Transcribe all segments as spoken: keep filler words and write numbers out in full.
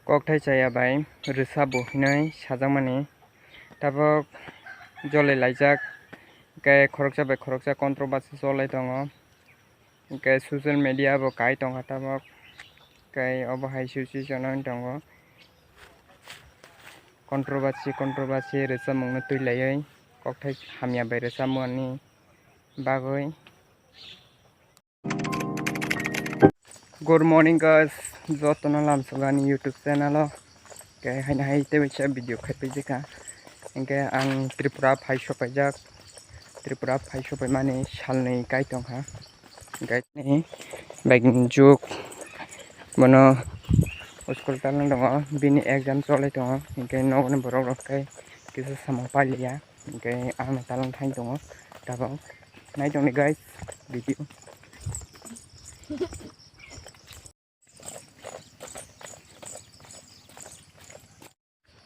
Kokthai chaya bai rwchapbo hinwi sajakmani. Tabuk jolai laijak, hwnkhe khoroksa bai khoroksa controversy cholai tongo. Hwnkhe social media bo kai tongkha tabuk, hwnkhe obo hai situation o wng tongo. Controversy, controversy rwchapmungno twi laiwi kokthai hamya bai rwchapmani bagwi. Good morning guys, jotono lamsogo ani YouTube channel o. Hwnkhe haino hai tei waisa video khai paijak kha. Hwnkhe ang Tripura phai sopaijak. Tripura phai sopaimani salnwi kai tongkha. Hwnkhe ni bagni juk bono school talwng tongo, bini exam cholai tongo. Hwnkhe nokni borok rok khe kisa samung pailiya. Hwnkhe ang no talwng thang tongo. Tabuk nai tongdi guys video.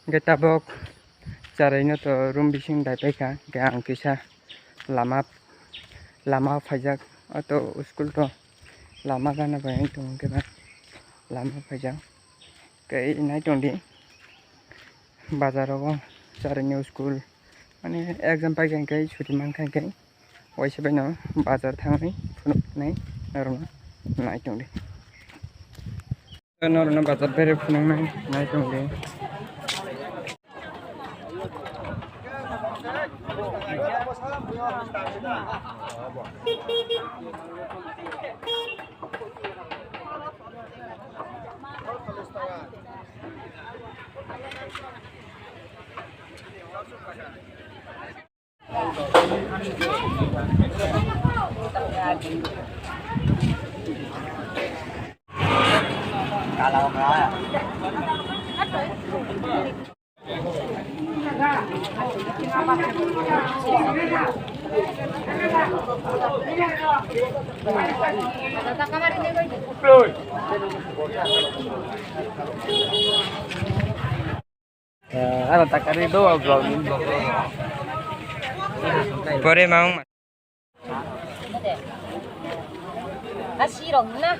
Hwnkhe tabuk charaino to room bising daipaikha, hwnkhe ang kisa lama, lama phaijak, auto school to lama gana bai wng tongo, hwnkhe ba lama phaijak. Tei nai tongdi bazar rogo charaino school, mane exam paikha hwnkhe chuti mankha hwnkhe waisa baino bazar thangwi phunuknai norokno nai tongdi. Norokno bazar bere phunuknai nai tongdi. Ano takari do vlog ni. Pore maung. Asi rong na.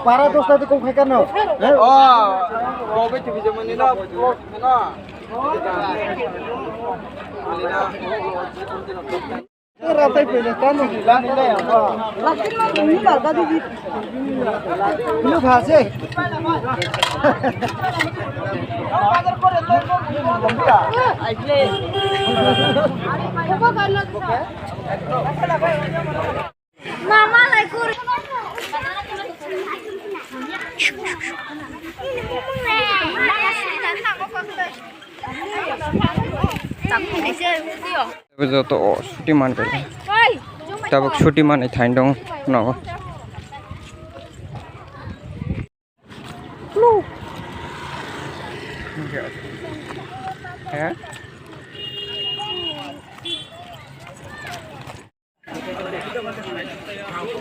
Para dosta de kok khai kano. Oh, kobe tu bisa menina, menina. Ratai pele tanu. Ini harga di. Ini harga. Mama lai kur. Joto o suti manpai. Tabuk suti manwi thain dong nogo.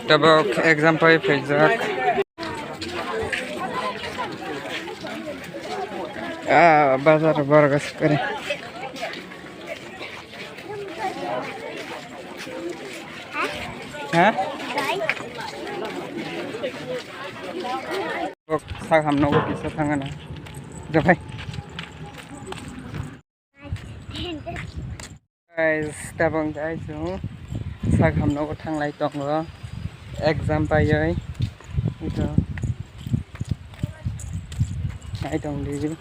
Tabuk exam pai phaijak. Ah, bazar borok aswk kari. Ha? Kok sak hamno kisa thangana. Jabai. Guys, tabang guys, sak hamno thanglai tongo. Exam paioi. Ito. Nai tong di.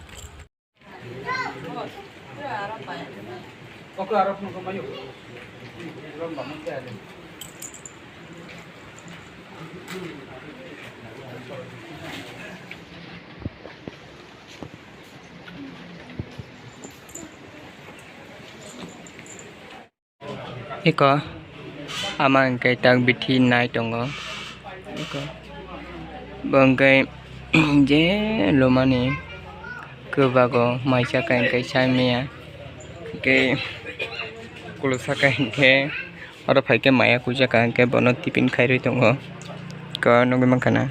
Eko ama hwnkhe tak bithi nai tongo. Eko bo hwnkhe je lumani kwbago mai saka hwnkhe sai maya. Hwnkhe kulo saka hwnkhe oro phaikhe maya kuijaka hwnkhe bono tiffin khairwi tongo. Eko nugwi mankha na.